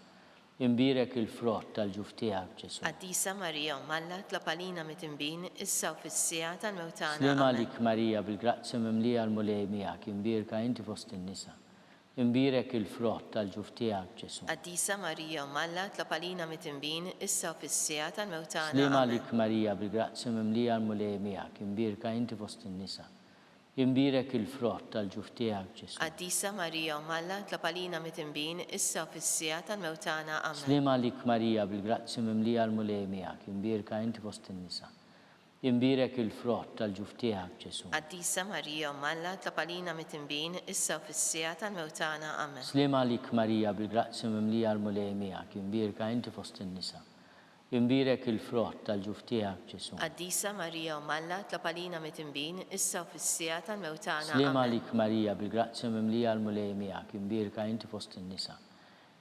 Imbierek il-frott tal-ġuf tiegħek, Ġesù. Qaddisa Marija Omm Alla, tlob għalina midinbin, issa u fis-siegħa tal-mewt tagħna. Sliem Amen. għalik Marija, bil-grazzja mimlija l-Mulej miegħek, imbierka inti fost in-nisa. Imbierek il-frott tal-ġuf tiegħek, Ġesù. Qaddisa Marija Omm Alla, tlob għalina midinbin, issa u fis-siegħa tal-mewt tagħna. Sliem Amen. għalik Marija, bil-grazzja mimlija l-Mulej miegħek, imbierka inti fost in-nisa. Imbierek il-frott tal-ġuf tiegħek, Ġesù. Qaddisa Marija Omm Alla, tlob għalina midinbin, issa u fis-siegħa tal-mewt tagħna. Amen. Sliem għalik Marija, bil-grazzja mimlija l-Mulej miegħek, imbierka inti fost in-nisa. Imbierek il-frott tal-ġuf tiegħek, Ġesù. Qaddisa Marija Omm Alla, tlob għalina midinbin, issa u fis-siegħa tal-mewt tagħna. Amen. Sliem għalik Marija, bil-grazzja mimlija l-Mulej miegħek, imbierka inti fost in-nisa. Imbierek il-frott tal-ġuf tiegħek, Ġesù. Qaddisa Marija Omm Alla, tlob għalina midinbin, issa u fis-siegħa tal-mewt tagħna. Sliem Amen. għalik Marija, bil-grazzja mimlija l-Mulej miegħek, imbierka inti fost in-nisa.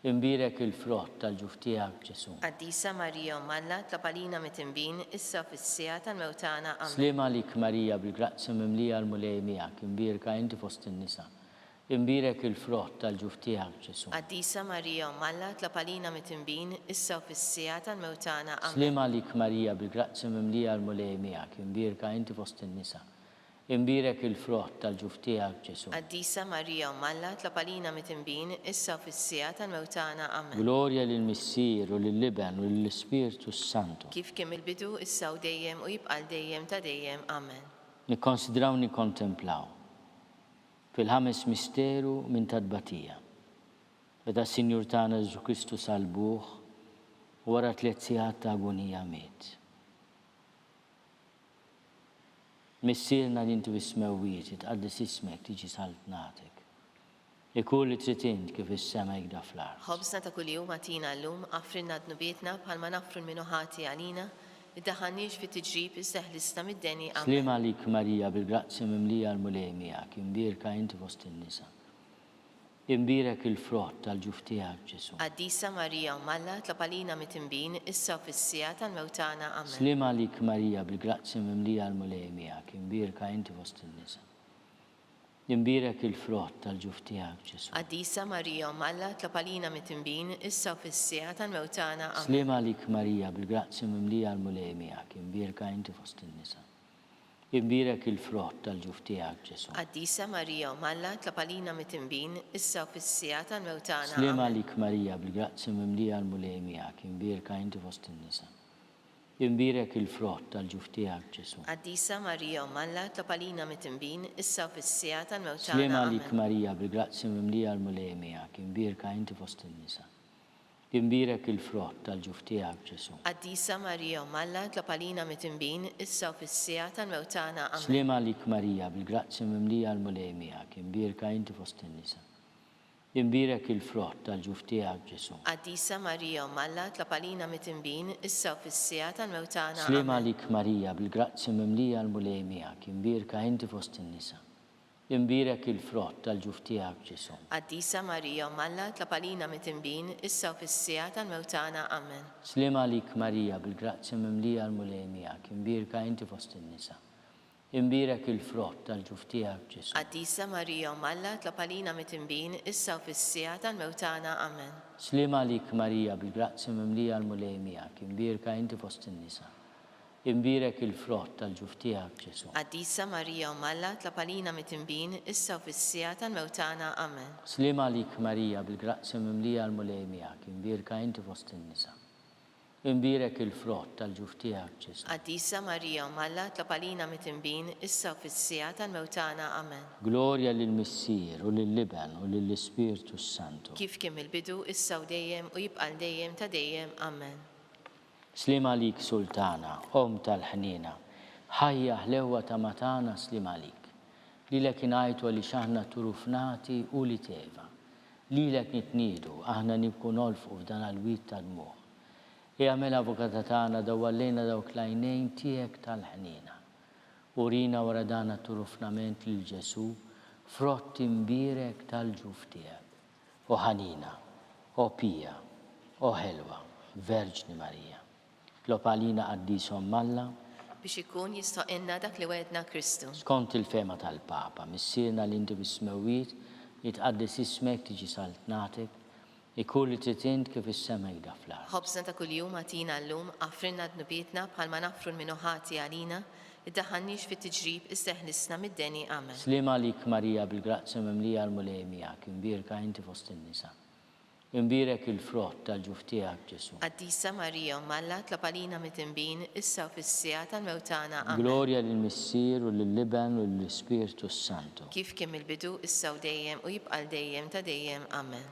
Imbierek il-frott tal-ġuf tiegħek, Ġesù. Qaddisa Marija Omm Alla, tlob għalina midinbin, issa u fis-siegħa tal-mewt tagħna. Amen. Sliem għalik Marija, bil-grazzja mimlija l-Mulej miegħek, imbierka inti fost in-nisa. Imbierek il-frott tal-ġuf tiegħek, Ġesù. Qaddisa Marija Omm Alla, tlob għalina midinbin, issa u fis-siegħa tal-mewt tagħna. Amen. Sliem għalik Marija, bil-grazzja mimlija l-Mulej miegħek, imbierka inti fost in-nisa. Imbierek il-frott tal-ġuf tiegħek, Ġesù. Qaddisa Marija Omm Alla, tlob għalina midinbin, issa u fis-siegħa tal-mewt tagħna. Amen. Glorja lill-Missier u lill-Iben u lill-Ispirtu s-Santu. Kif kien mill-bidu, issa u dejjem u jibqa' għal dejjem ta' dejjem. Amen. Nikkonsidraw nikkontemplaw. Fil-ħames misteru minn ta' tbatija, meta s-Sinjur tagħna Ġesù Kristu sallbuh u wara tliet sigħat ta' agunija miet. Missierna li inti fis-smewwiet, jitqaddes ismek, tiġi saltnatek. Ikun li trid int kif fis-sema hekk da fl-art. Ħobżna ta' kuljum agħtina llum, aghfrilna dnubietna bħalma naghfru 'l min hu ħati għalina, Iddaħħalniex fit-tiġrib iżda eħlisna mid-deni. Amen. Sliem għalik Marija bil-grazzja mimlija l-Mulej miegħek, imbierka inti fost in-nisa. Imbierek il-frott tal-ġuf tiegħek Ġesù. Qaddisa Marija Omm Alla, tlob għalina mitinbin, issa u fis-siegħa tal-mewt tagħna. Amen. Sliem għalik Marija bil-grazzja mimlija l-Mulej miegħek, imbierka inti fost in-nisa. Imbierek il-frott tal-ġuf tiegħek, Ġesù. Qaddisa Marija Omm Alla, tlob għalina midinbin, issa u fis-siegħa tal-mewt tagħna. Amen. Sliem għalik Marija, bil-grazzja mimlija l-Mulej miegħek, imbierka inti fost in-nisa. Imbierek il-frott tal-ġuf tiegħek, Ġesù. Qaddisa Marija Omm Alla, tlob għalina midinbin, issa u fis-siegħa tal-mewt tagħna. Sliem Amen. għalik Marija, bil-grazzja mimlija l-Mulej miegħek, imbierka inti fost in-nisa. Imbierek il-frott tal-ġuf tiegħek, Ġesù. Qaddisa Marija Omm Alla, tlob għalina midinbin, issa u fis-siegħa tal-mewt tagħna. Sliem għalik Amen. Marija, bil-grazzja mimlija l-Mulej miegħek, imbierka inti fost in-nisa. Imbierek il-frott tal-ġuf tiegħek, Ġesù. Qaddisa Marija Omm Alla, tlob għalina midinbin, issa u fis-siegħa tal-mewt tagħna. Amen. Sliem għalik Marija, bil-grazzja mimlija l-Mulej miegħek, imbierka inti fost in-nisa. Imbierek il-frott tal-ġuf tiegħek, Ġesù. Qaddisa Marija Omm Alla, tlob għalina midinbin, issa u fis-siegħa tal-mewt tagħna. Sliem Amen. għalik Marija, bil-grazzja mimlija l-Mulej miegħek, imbierka inti fost in-nisa. Imbierek il-frott tal-ġuf tiegħek, Ġesù. Qaddisa Marija Omm Alla, tlob għalina midinbin, issa u fis-siegħa tal-mewt tagħna. Amen. Sliem għalik Marija, bil-grazzja mimlija l-Mulej miegħek, imbierka inti fost in-nisa. Imbierek il-frott tal-ġuf tiegħek, Ġesù. Qaddisa Marija Omm Alla, tlob għalina midinbin, issa u fis-siegħa tal-mewt tagħna. Amen. Sliem għalik Marija, bil-grazzja mimlija l-Mulej miegħek, imbierka inti fost in-nisa. Imbierek il-frott tal-ġuf tiegħek, Ġesù. Qaddisa Marija Omm Alla, tlob għalina midinbin, issa u fis-siegħa tal-mewt tagħna. Amen. Sliem għalik Marija, bil-grazzja mimlija l-Mulej miegħek, imbierka inti fost in-nisa. Imbierek il-frott tal-ġuf tiegħek, Ġesù. Qaddisa Marija Omm Alla, tlob għalina midinbin, issa u fis-siegħa tal-mewt tagħna. Amen. Glorja lill-Missier, u lill-Iben, u lill-Ispirtu s-Santu. Kif kien mill-bidu, issa u dejjem, u jibqa' għal dejjem ta' dejjem. Amen. Sliem għalik Sultana, Omm tal-ħniena, ħajja ħlewwa ta' ma tagħna sliem għalik. Lilek ingħajtu għaliex aħna turufnati u li teva. Lilek nitniedu, aħna nibku nolfqu f'dan għall-wied ta' dmugħ. Ejja mela Avukata tagħna dawwar lejna dawk l-għajnejn tiegħek tal-ħniena. Urina wara dan għat-turufnament lil Ġesù, frott imbierek tal-ġuf tiegħek. O ħanina, o pija, o ħelwa, Verġni Marija. Tlob għalina Qaddis Omm Alla. Biex ikun jistħoqilna dak li wegħedna Kristu. Skont il-fehma tal-Papa, Missierna li inti fis-smewwiet, jitqaddes ismek, tiġi saltnatek. Ikun li trid int kif is-sema jda fl-art. Ħobżna ta' kuljum agħtina llum, aħfrilna dnubietna bħalma naħfru 'l min hu ħati għalina, iddaħħalniex fit-tiġrib iżda eħlisna mid-deni. Amen. Sliem għalik Marija bil-grazzja mimlija l-Mulej miegħek, imbierka inti fost in-nisa. Imbierek il-frott tal-ġuf tiegħek Ġesù. Qaddisa Marija Omm Alla tlob għalina midinbin, issa u fis-siegħa tal-mewt tagħna. Amen. Glorja lill-Missier u lill-Iben u lill-Ispirtu s-Santu. Kif kien mill-bidu, issa u dejjem, u jibqa' għal dejjem ta' dejjem. Amen.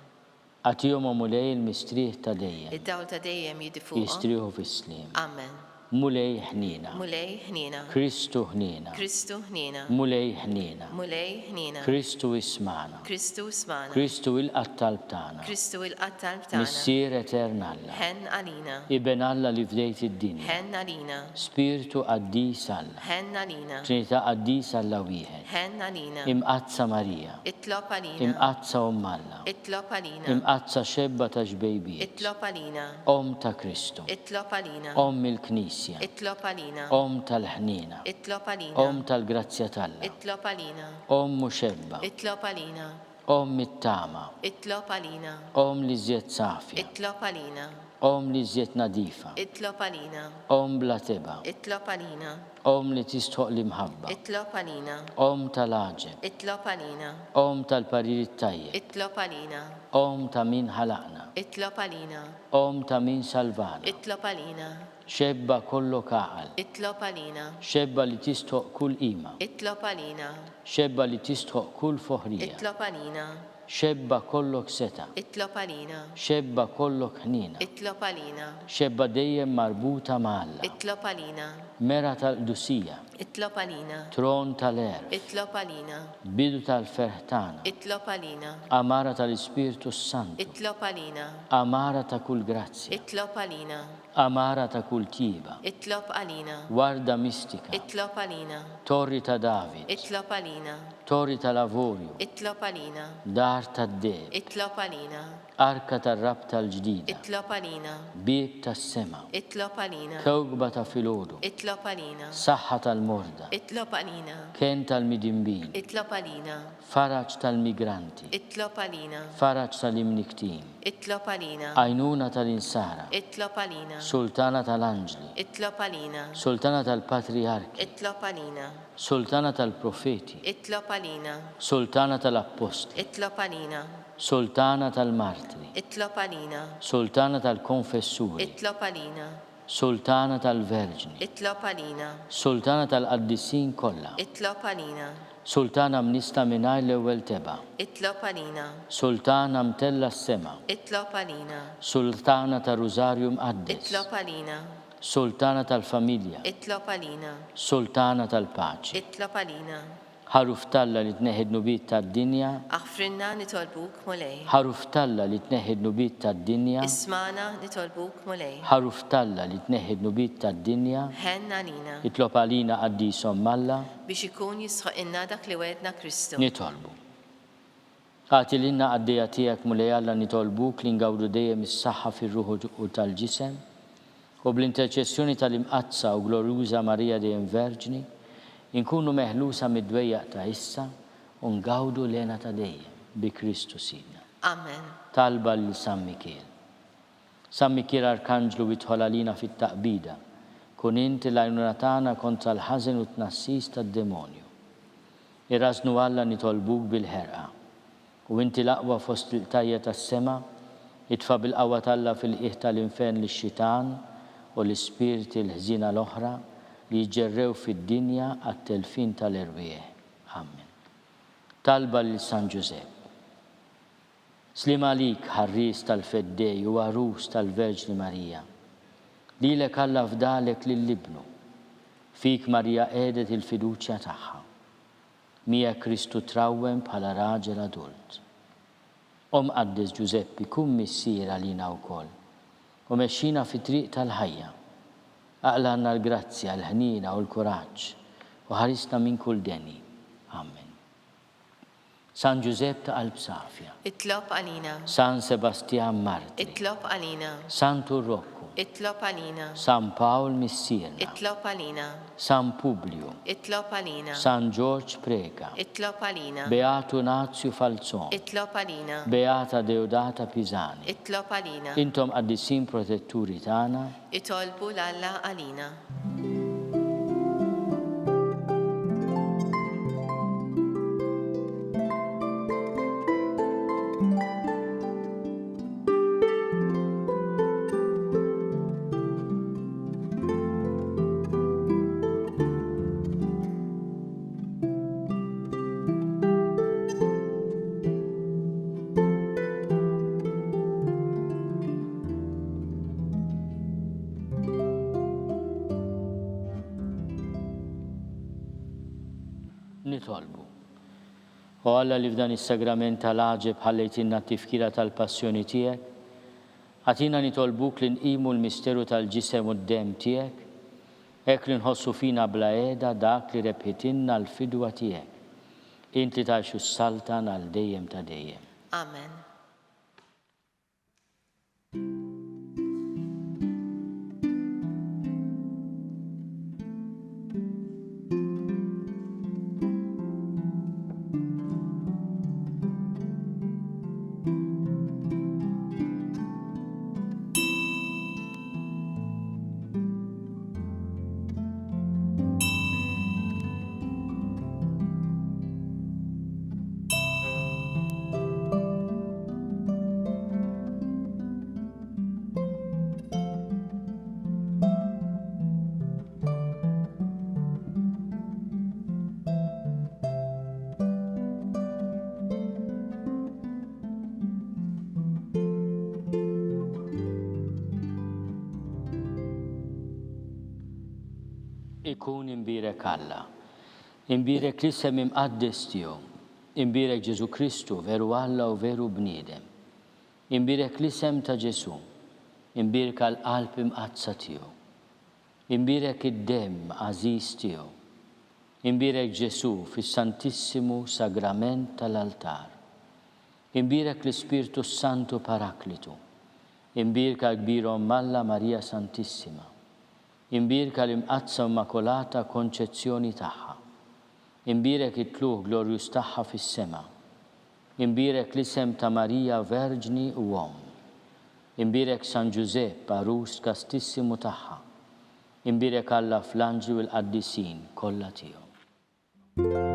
Agħtihom, o Mulej, il-mistrieħ ta' dejjem. Id-dawl ta' dejjem jiddi fuqhom. Jistrieħu fis-sliem. Amen. Mulej ħniena. Mulej ħniena. Kristu ħniena. Kristu ħniena. Mulej ħniena. Mulej ħniena. Kristu ismagħna. Kristu ismagħna. Kristu ilqa' t-talb tagħna. Kristu ilqa' t-talb tagħna. Missier etern Alla. Ħenn għalina. Iben Alla li fdejt id-dinja. Ħenn għalina. Spirtu qaddis Alla. Ħenn għalina. Trinità qaddisa Alla wieħed. Ħenn għalina. Imqaddsa Marija. Itlob għalina. Imqaddsa Omm Alla. Itlob għalina. Imqaddsa Xebba ta' xbejbiet. Itlob għalina. Omm ta' Kristu. Itlob għalina. Omm il-Knisja. Itlob għalina. Omm tal-ħniena. Itlob għalina. Omm tal-grazzja t'Alla. Itlob għalina. Omm u xebba. Itlob għalina. Omm it-tama. Itlob għalina. Omm l-iżjed safja. Itlob għalina. Omm l-iżjed nadifa. Itlob għalina. Omm bla tebgħa. Itlob għalina. Omm li tistħoqq l-imħabba. Itlob għalina. Omm tal-għaġeb. Itlob għalina. Omm tal-parir it-tajjeb. Itlob għalina. Omm ta' min ħalaqna. Itlob għalina. Omm ta' min salvana. Itlob għalina. Xebba kollok għaqal. Itlob għalina. Xebba li tistħoqq kull qima. Itlob għalina. Xebba li tistħoqq kull foħrija. Itlob għalina. Xebba kollok setgħa. Itlob għalina. Xebba kollok ħniena. Itlob għalina. Xebba dejjem marbuta ma' Alla. Itlob għalina. Mera tal-qdusija. Itlob għalina. Tron tal-għerf. Itlob għalina. Bidu tal-ferħ tagħna. Itlob għalina. Għamara tal-Ispirtu s-Santu. Itlob għalina. Għamara ta' kull grazzja. Itlob għalina. Għamara ta' kull tjieba. Itlob għalina. Warda mistika. Itlob għalina. Torri ta' David. Itlob għalina. Torri tal-avorju. Itlob għalina. Dar tad-deheb. Itlob għalina. Arka tar-rabta l-ġdida. Itlob għalina. Bieb tas-sema. Itlob għalina. Kewkba ta' filgħodu. Itlob għalina. Saħħa tal-morda. Itlob għalina. Kenn tal-midinbin. Itlob għalina. Faraġ tal-migranti. Itlob għalina. Faraġ tal-imnikktin. Itlob għalina. Għajnuna tal-insara. Itlob għalina. Sultana tal-anġli. Itlob għalina. Sultana tal-patrijarki. Itlob għalina. Sultana tal-profeti. Itlob għalina. Sultana tal-appostli. Itlob għalina. Sultana tal-martri. Itlob għalina. Sultana tal-konfessuri. Itlob għalina. Sultana tal-verġni. Itlob għalina. Sultana tal-qaddisin kollha. Itlob għalina. Sultana mnissla mingħajr l-ewwel tebgħa. Itlob għalina. Sultana mtellgħa s-sema. Itlob għalina. Sultana tar-Rużarju Mqaddes. Itlob għalina. Sultana tal-familja. Itlob għalina. Sultana tal-paċi. Itlob għalina. Ħaruf t'Alla li tneħħi d-dnubiet tad-dinja. Aħfrilna nitolbuk, Mulej. Ħaruf t'Alla li tneħħi d-dnubiet tad-dinja. Ismagħna nitolbuk, Mulej. Ħaruf t'Alla li tneħħi d-dnubiet tad-dinja. Ħenn għalina. Itlob għalina Qaddis Omm Alla. Biex ikun jistħoqilna dak li wegħedna Kristu. Nitolbu. Agħti lilna qaddejja tiegħek Mulej Alla nitolbuk li ngawdu dejjem is-saħħa fir-ruħ u tal-ġisem, u bl-interċessjoni tal-Imqaddsa u Glorjuża Marija dejjem Verġni, inkunu meħlusa mid-dwejjaq ta' issa u ngawdu l-hena ta' dejjem, bi Kristu Sidna. Amen. Talba lil San Mikiel. San Mikiel Arkanġlu idħol għalina fit-taqbida, kun int l-għajnuna tagħna kontra l-ħażen u t-tnassis tad-demonju. Irażżnu Alla nitolbuk bil-ħerqa. U inti l-aqwa fost il-qtajja' tas-sema, itfa' bil-qawwa t'Alla fil-qiegħ tal-infern lix-xitan u l-ispirti l-ħżiena l-oħra li jiġġerrew fid-dinja għat-telfien tal-erwieħ. Ammen. Talba lil San Ġużepp. Sliem għalik, ħarries tal-Feddej u għarus tal-Verġni Marija. Lilek Alla fdalek lil Ibnu. Fik Marija qiegħdet il-fiduċja tagħha. Miegħek Kristu trawwem bħala raġel adult. O Mqaddes Ġużeppi, kun missier għalina wkoll, u mexxina fit-triq tal-ħajja. Aqlgħalna l-grazzja, l-ħniena u l-kuraġġ, u ħarisna minn kull deni. Amen. San Ġużepp ta' qalb safja. Itlob għalina. San Sebastjan Martri. Itlob għalina. Santu Rokku. Itlob għalina. San Pawl Missierna. Itlob għalina. San Publju. Itlob għalina. San Ġorġ Preca. Itlob għalina. Beatu Nazju Falzon. Itlob għalina. Beata Deodata Pisani. Itlob għalina. Intom qaddisin protetturi tagħna. Itolbu 'l Alla għalina. Nitolbu. O Alla li f'dan is-sagrament tal-għaġeb ħallejtilna t-tifkira tal-passjoni tiegħek, agħtina nitolbuk li nqimu l-misteru tal-ġisem u d-demm tiegħek, hekk li nħossu fina bla heda dak li rebħitilna l-fidwa tiegħek, int li tgħix u ssaltan għal dejjem ta' dejjem. Amen. Ikun imbierek Alla. Imbierek l-isem imqaddes tiegħu. Imbierek Ġesù Kristu, veru Alla u veru bniedem. Imbierek l-isem ta' Ġesù. Imbierka l-Qalb Imqaddsa tiegħu. Imbierek id-Demm għażiż tiegħu. Imbierek Ġesù fis-Santissimu Sagrament tal-Altar. Imbierek l-Ispirtu s-Santu Paraklitu. Imbierka l-Kbira Omm Alla Marija Santissima. Imbierka l-Imqaddsa u Immakolata Konċezzjoni tagħha. Imbierek it-tlugħ glorjuż tagħha fis-sema. Imbierek l-isem ta' Marija Verġni u Omm. Imbierek San Ġużepp, għarus kastissimu tagħha. Imbierek Alla fl-anġli u l-qaddisin kollha tiegħu.